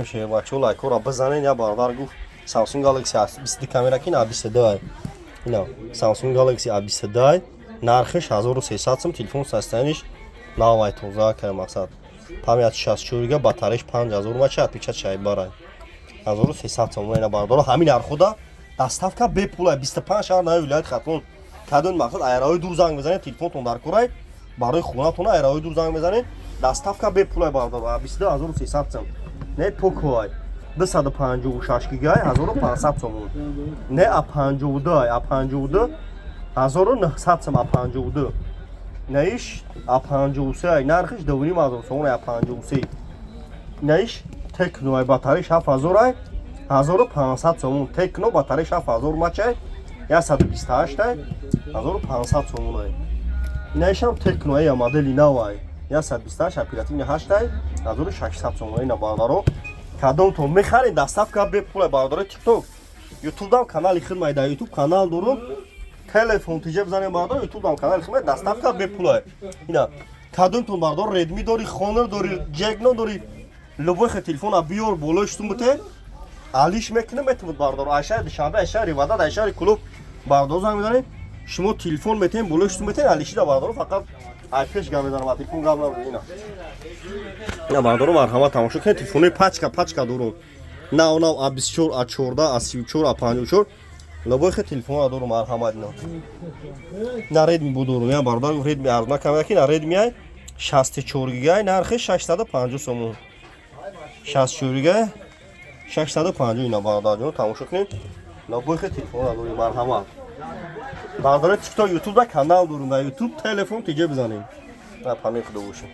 Мешавед, бачаҳо, лайкҳоро бизанед. Я бародар гуфт, Samsung Galaxy A22 камера ки на 22, ина Samsung Galaxy A22, нархиш 1300 сум. Телефон состояние ш навай, тоза кай, мақсад, память 64 гига, батареяш 5000 мача, печать шайбарай, 1300 сум. Ина, бародаро, ҳамин нархода доставка бепула, 25 шаҳр нави вилояти Хатлон. Кадон, мақсад, айраҳои дур занг мезанед, телефонтон дар корай, барои хонатон айраҳои дур занг мезанед, доставка бепула, бародаро. A22 1300 сум. Не, Покоай 256 гигай, 1500 сомон. Не, А52, А52 1900 сом, А52. Наиш А53, нархиш 2500 сомон, А53. Наиш Техно ай, батареяш 7000 ай, 1500 сомон. Техно, батареяш 7000 мачай, 128 ай, 1500 сомон ай. Инаишам Техно ай, модели нав ай, 128, оперативный 8 ай, 1600 сомон. Ина, бародаро, кадомтон мехаред, доставка бепула. Бародаро, Тикток, Ютубдам канали хидмай, дар Ютуб канал дорум, Телефон тиҷа бизанем, бародар, Ютубдам канали хидмай, доставка бепула. Ина, кадомтон, бародар, Редми дори, Хонор дори, Ҷегно дори, любой хе телефона биёр, болои штум буте, алиш мекунем, метавод, бародар. Айшари Душанбе, айшари Вадат, айшари Клуб, бародар, занг мезанем, шумо телефон метем, болои штум метем, алишида, бародар. Фақат ай пеш гап мезанам, а телефон гап набуд. Ина, ина, бародаро, марҳамат, тамошо кунед, телефонои пачка пачка дорум, нав нав, А24, А14, А34, А54, любой хе телефонро дорум, марҳамат. Ина, на, Редми будорум. Я бародар гуфт, Редми арзона кам ки, на, Редми ай, 64 гигай, нархи 650 сомон, 64 гигай, 650. Ина, бародарҷон, тамошо кунед, любой хе телефонро дорем, марҳамат. Бародари Тикток, Ютуб да канал дорум, дар Ютуб Телефон тиҷа бизанем. На, панои Худо бошед.